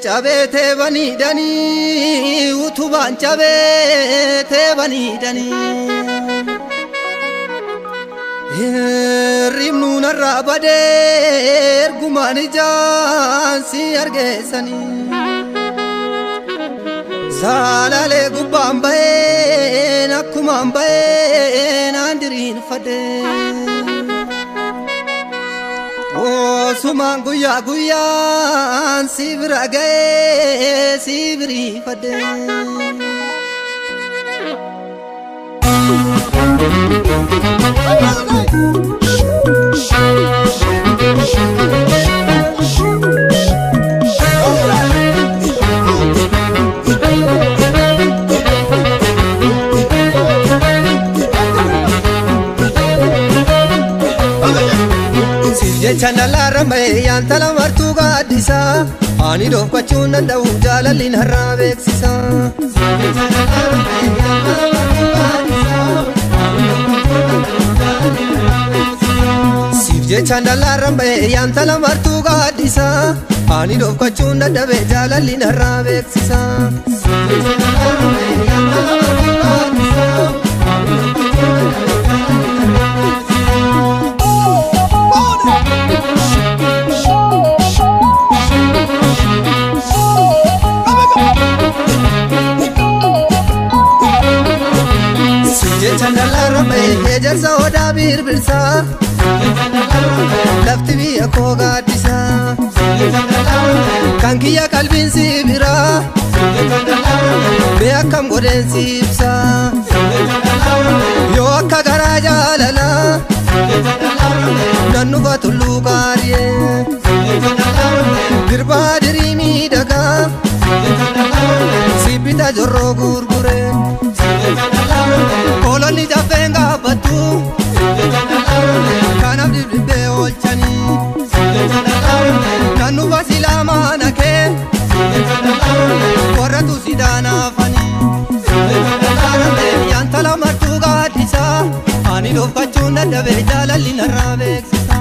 Cabee teebanii danii utubaan cabee teebanii danii. Hirribnu narraa badee ergumaan ijaan si argeessanii. Saalalee gubbaan baheen akkumaan baheen aan diriirfadhee. Osumaan guyyaa guyyaan si bira ga'ee si biriifadhee. Jecha nalaarra yaantala martuu gaaddisa ani dhokfachuun danda'u jaalalli narraa beeksisa. Siif jecha nalaarra yaantala martuu gaaddisa ani dhokfachuun dadhabe jaalalli narraa beeksisa. Jecha nalaarra ejersa odaa birbirsa lafti biyya koo gaaddisa kan kiyya qalbiin si bira bee akkam godheen si ibsa yoo akka garaa jaalala nan dhufa tulluu qaari'ee dirbaa dirii miidhagaa si bita jorroo gurguree. Kolonni jaffeen gaabbattu kanaaf dibdibbee oolchanii kan dhufa silaamaa nakee warratu si daanaafanii yaantala martuu gaaddisa ani dhokfachuun dadhabee jaalalli narraa beeksisa.